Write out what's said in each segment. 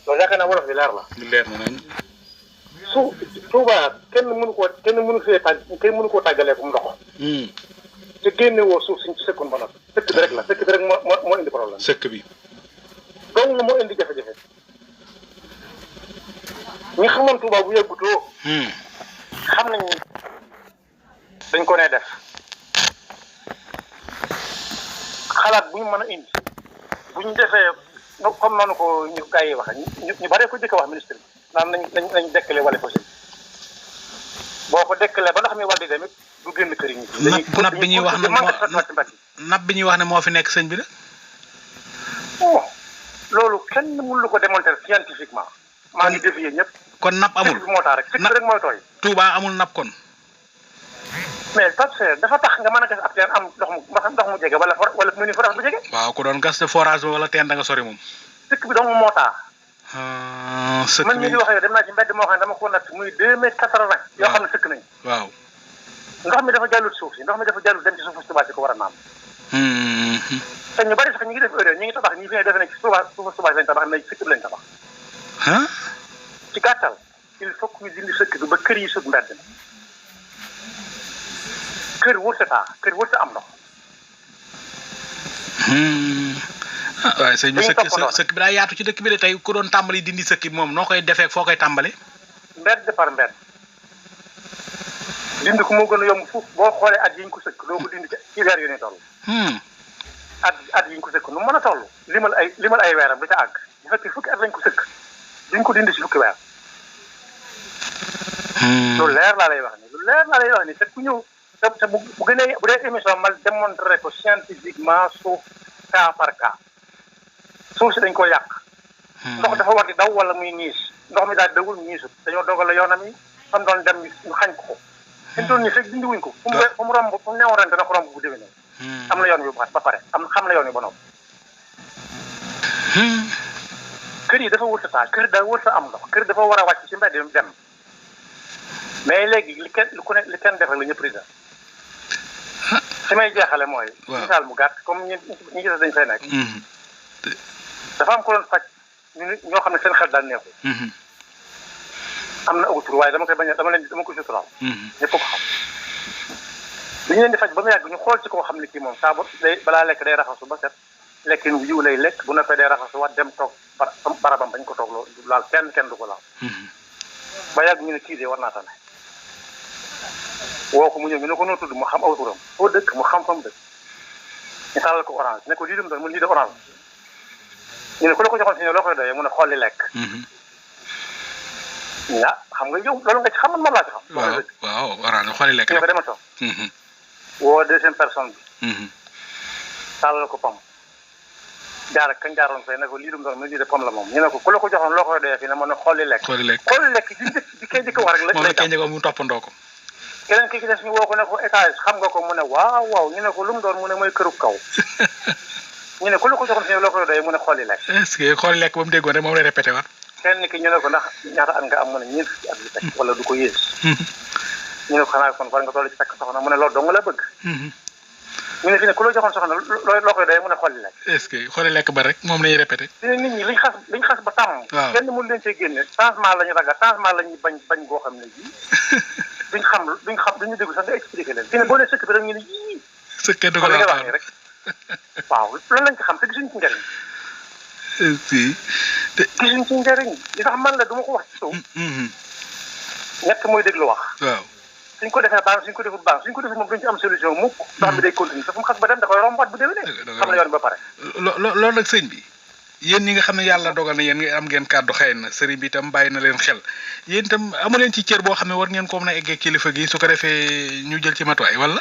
loolu yaakaar naa wolof bi leer na. leer na nañ. su Touba kenn mënu koo tàggalee ko ndox. te génne woo suuf suñ ci sëkkoon ba noppi. sëkk bi rek la sëkk bi rek moo indi problème. sëkk bi. donc moo indi jafe-jafe. ñi xamoon Touba bu yàggutoo. xam nañ dañ ko nee def. xalaat bu ñu mën a indi. bu ñu defee comme noonu ko ñu gars yi wax ñu bare ko jëkk wax ministre bi naan nañ dekkale wala ko si boo ko dekkalee ba ndox mi war di dem it du génn kër yi ñu napp bi ñuy wax ne napp bi ñuy wax ne moo fi nekk sëñ bi la. loolu kenn mënu ko démontrer scientifiquement. maa ngi défier ñëpp. kon napp amul moo tax rek sëkk rek mooy tooy. Touba amul napp kon. mais parce que dafa tax nga mën a gas ab teen am ndox mu jege wala mu ni forage bu jege. waaw ku doon gas de forage wala teen da nga sori moom. sëkk bi dong moo tax. sëkk bi man mii di wax yow dem naa ci mbedd moo xam ne dama ko natt muy 2 mètres 80. yoo xam ne sëkk nañu. waaw. ndox mi dafa jàllut suuf si ndox mi dafa jàllut dem ci suufu Touba si ko war a naan. te ñu bari sax ñu ngi def erreur ñu ngi tabax ñi fi ne defe nañ ci suufu Touba lañ tabax nañ sëkk bi lañ tabax. ci gàttal il faut que ñu dindi sëkk bi ba kër yi sut mbedd na. kër wërta taa kër wërta am ndox. waaye sëñ bi sëkk bi daa yaatu ci dëkk bi de tey ku doon tàmbali dindi sëkk bi moom noo koy defee foo koy tàmbale. mbedd par mbedd. dindi ko moo gën a yomb fuuf boo xoolee at yi ñu ko sëkk doo ko dindi ci weer yu ni toll. at yi ñu ko sëkk nu mën a toll. limal ay weeram da ca àgg bu fekkee fukki at lañ ko sëkk duñ ko dindi si fukki weer. lu leer laa lay wax ni te ku ñëw te bu gënee bu dee émission mal démontré ko scientifiquement suuf cas par cas suuf si dañ ko yàq. ndox dafa war di daw wala muy niis ndox mi daal dawul niisut dañoo dogal la yoonam yi fan doon dem ñu xañ ko. fi mu toll nii fekk dindi wuñ ko. fu mu romb fu mu neewoon ren dana ko romb bu déwénee. am na yoon wi ba pare xam na yoon wi ba noppi. kër yi dafa wërta taa kër daa wërta am ndox kër dafa war a wàcc ci mbedd yi dem mais léegi li kenn def rek la ñëpp di def. fi may jeexale mooy. misaal mu gàtt comme ñi gis dañ fay nekk. dafa am ko doon faj ñoo xam ne seen xel daal neexul. am na autour waaye dama ko suturaal. ñëpp ko xam. bi ñu leen di faj ba mu yàgg ñu xool ci koo xam ne kii moom saa balaa lekk day raxasu ba set lekkin wu yiw lay lekk bu noppee day raxasu waat dem toog barabam bañ ko toog loolu laal kenn du ko laal. ba yàgg ñu ne kii de war naa tane. woo ko mu ñëw ñu ne ko noo tudd mu xam aw turam foo dëkk mu xam fa mu dëkk ñu tàllal ko orange ne ko lii dem doon mu lii de orange ñu ne ku la ko joxoon si ñëw loo koy doyee mu ne xolli lekk. xam nga yow loolu nga ci xam man moom laa ci xam. waaw orange xolli lekk rek ko dema toog. woo deuxième personne bi. tàllal ko pom. kañ jaaroon fay ne ko lii dem doon mu lii de pom la moom ñu ne ko ku la ko joxoon loo koy doyee fii ne mu ne xolli lekk. xolli lekk di koy jëkk wax rek. moom la kenn mu toppandoo ko. keneen ki ci des ñu woo ko ne ko étage xam nga ko mu ne waaw ñu ne ko lu mu doon mu ne mooy këru kaw ñu ne ku la ko joxoon si loo koy doyee mu ne xooli lekk. est-ce que xooli lekk ba mu déggoon rek moom lay répété waat. kenn ki ñu ne ko ndax ñaata at nga am mu ne ñeent fukki at yu teg wala du ko yées. ñu ne ko xanaa kon war nga toll ci takk soxna mu ne loolu dong la bëgg. ñu ne fi ne ku la joxoon soxna loo koy doyee mu ne xooli lekk. est-ce que xooli lekk ba rek moom la ñuy répété. nit ñi liñ xas ba tàmm. kenn mënu leen see génne changement la ñu ragal changement la ñuy bañ goo xam ne ji duñu déglu sax nga expliqué leen fi ne boo nee sëkk bi rek ñu ne yii. sëkk du ko la wax rek waaw loolu lañ ci xam te gisuñ ci njëriñ. gisuñ ci njëriñ li tax man la du ma ko wax ci suuf. ñett mooy déglu wax. waaw suñ ko defee baax suñ ko defut baax suñ ko defut moom duñ ci am solution mukk. ndox mi day continuer te fu mu xas ba dem da koy rombaat bu déwénee. xam na yoon ba pare. loolu nag sëñ bi. yéen ñi nga xam ne yàlla dogal na yéen nga am ngeen kàddu xëy na sëriñ bi itam bàyyi na leen xel yéen itam amu leen ci cër boo xam ne war ngeen ko mën a eggee kilifa gi su ko defee ñu jël ci matuwaay wala.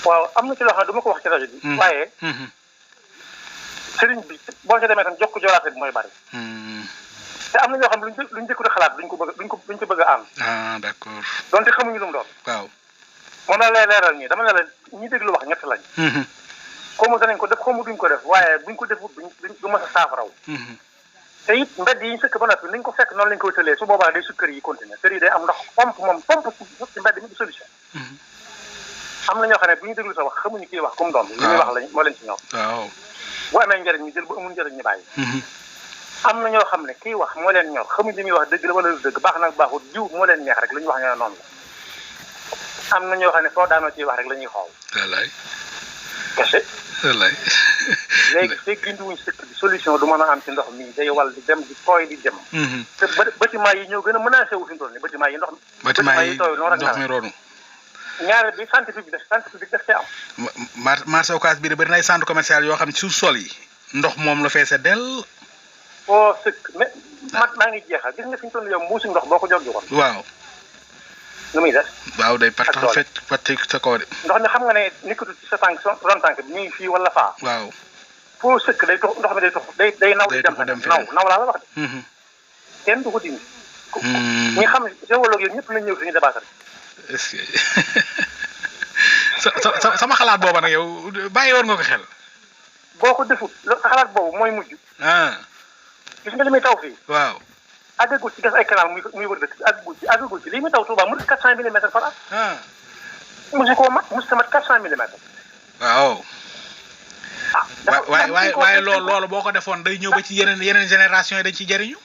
waaw am na ci loo xam ne du ma ko wax ci rajo bi. waaye. sëriñ bi boo ca demee tam jox ko joolaate bi mooy bari. te am na ñoo xam ne luñ jëkku di xalaat duñ ko bëgg a am. d'accord. donte xamuñu lu mu doon. waaw. moom la lay leeral nii dama ne la ñi déglu wax ñett lañ. xawma danañ ko def xawma duñ ko def waaye buñ ko defut du mës a saafaraw. te it mbedd yi ñu sëkk ba noppi niñ ko fekk noonu lañ koy tëlee su boobaa day su kër yi continuer kër yi day am ndox pompe ci mbedd mi du solution. am na ñoo xam ne bu ñu déglu sa wax xamuñu kii wax comme doon li muy wax lañ moo leen ci ñoom. waaw bu amee njëriñ ñu jël bu amul njëriñ ñu bàyyi. am na ñoo xam ne kii wax moo leen ñor xamuñ li muy wax dëgg la wala lu dëgg baax nag baaxul jiw moo leen neex rek lu ñu wax ñoo noonu la am na ñoo xam ne soo daanoo ciy wax rek la ñuy xoow. wallaay. kese. wallaay. léegi fekk gindiwuñ sëkk bi solution du mën a am ci ndox mi day wal di dem di tooy di dem. te bâtiment yi ñoo gën a menacé wu fi mu toll nii bâtiment yi ndox mi. bâtiment yi tooy noonu ndox mi roonu. ñaareel bi santé publique daf fee am. marché Ocass bi de bëri na ay centre commercial yoo xam ne suuf sol yi ndox moom la feese del. foo sëkk mais maa ngi jeexal gis nga fi ñu toll yow mbuusi ndox boo ko jóg woon. waaw. nu muy def. waaw day partax fecc pàcc sa kaw de. ndox mi xam nga ne nekkatu ci sa tànk ron tànk bi muy fii wala faa. waaw. foo sëkk day tox ndox mi day tox day naw di dem naw laa la wax de. kenn du ko dindi. ñi xam géologue yi ñëpp nañ ñëw suñu débattre. est-ce que sama xalaat booba nag yow bàyyi woon nga ko xel. boo ko defut xalaat boobu mooy mujj. gis nga li muy taw fii. waaw. àggagul ci gas ay canal muy wër dëkk àggagul ci lii muy taw Touba mu 400 millimètres par an. mosu koo mat mosu tamat 400 millimètres. waaw. waaye loolu boo ko defoon day ñëw ba ci yeneen génération yi dañ ciy jëriñu.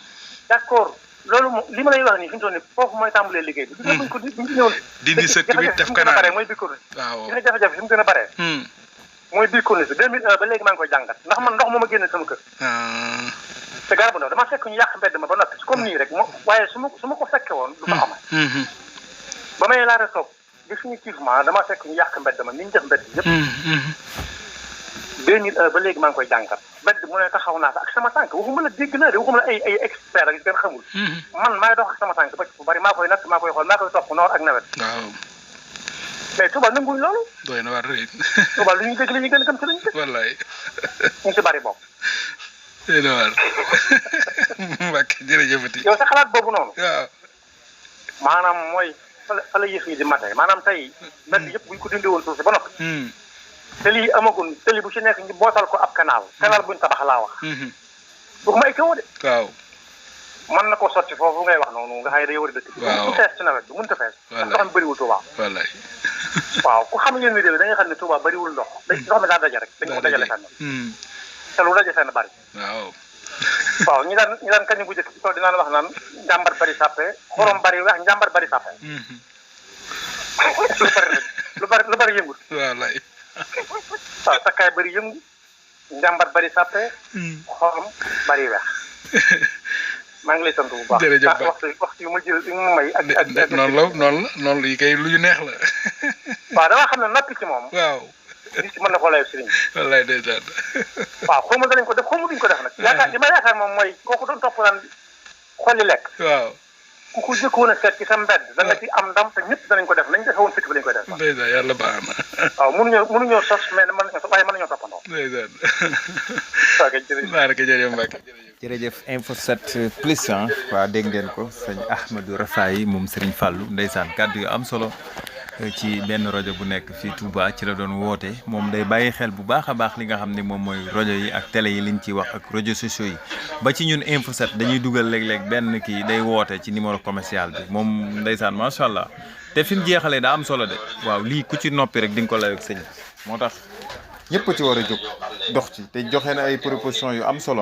d'accord loolu moom li ma lay wax nii fi mu toll nii foofu mooy tàmbalee liggéey bi. buñ ko ñëwoon. dindi sëkk bi def canal mooy biir corniche. waaw gis nga jafe-jafe fi mu gën a baree. mooy biir corniche 2001 ba léegi maa ngi koy jàngat ndax man ndox moo ma génne sama kër. te garab ndaw dama fekk ñu yàq mbedd ma ba noppi comme nii rek waaye su ma ko fekke woon du ko xamal. ba may laata toog définitivement dama fekk ñu yàq mbedd ma ni ñu def mbedd yëpp. 2001 ba léegi maa ngi koy jàngat mbedd mu ne taxaw naa fa ak sama tànk waxuma la dégg naa de waxuma la ay expert ak kenn xamul. man maay dox ak sama tànk ba ci fu bari maa koy natt maa koy xool maa koy topp noor ak nawet. waaw. mais Touba nanguñ loolu. doy na war rëy. Touba lu ñuy dégg la ñuy gën a gëm ci la ñu def. wallaay. ñu si bari bokk. doy na war. Mbacke jërëjëfati. yow sa xalaat boobu noonu. waaw. maanaam mooy fa la yëf yi di matee maanaam tey. mbedd yëpp buñ ko dindi woon suuf si ba noppi. te lii amagul te lii bu ci nekk ñu bootal ko ab canal. canal buñ tabax laa wax. waxuma ay kaw de. waaw. mën na ko sotti foofu ngay wax noonu nga xëy day war a dëkk. waaw mu fees ci nawet bi mënut a fees. wallaay ndox mi bëriwul Touba. wallaay. waaw ku xam ngeen ni da nga xam ne Touba bëriwul ndox. ndox mi daa daje rek. dañ ko dajale fenn. te lu daje fenn bari. waaw. waaw ñi daan kañ bu njëkk ci kaw dinaan wax naan njàmbar bari sàppe xorom bari wax njàmbar bari sàppe. lu bari yëngut. wallaay. waaw takkaay bari yëngu njàmbar bari sàppe. xorom bari weex. maa ngi lay sant bu baax. jërëjëf waxtu yu ma jël yu ma may. ak noonu la yi kay lu ñu neex la. waaw damaa xam ne nappi ci moom. waaw. gis ci mën na koo lay sëriñ. wallaay ndeysaan. waaw xaw ma danañ ko def xaw ma duñ ko def nag. li ma yaakaar moom mooy kooku doon topp naan xolli lekk. waaw. ku ko jëkkoon a seet ci sa mbedd. da nga ci am ndam te ñëpp danañ ko def nañ defe woon fekk bi lañ koy def. ndeysaan yàlla baax na. waaw mënuñoo sos mais waaye mën nañoo toppandoo. ndeysaan. ok jërëjëf. jërëjëf Info 7 plus waa dégg ngeen ko sëñ Ahmadou Rafaay moom Serigne Fallou ndeysaan kàddu yu am solo ci benn rajo bu nekk fii Touba ci la doon woote moom day bàyyi xel bu baax a baax li nga xam ne moom mooy rajo yi ak télé yi liñ ciy wax ak réseaux sociaux yi ba ci ñun Info 7 dañuy dugal léeg-léeg benn kii day woote ci numéro commercial bi moom ndeysaan macha allah te fi mu jeexalee daa am solo de waaw lii ku ci noppi rek di nga ko layoog sëñ moo tax ñëpp ci war a jóg dox ci te joxe na ay propositions yu am solo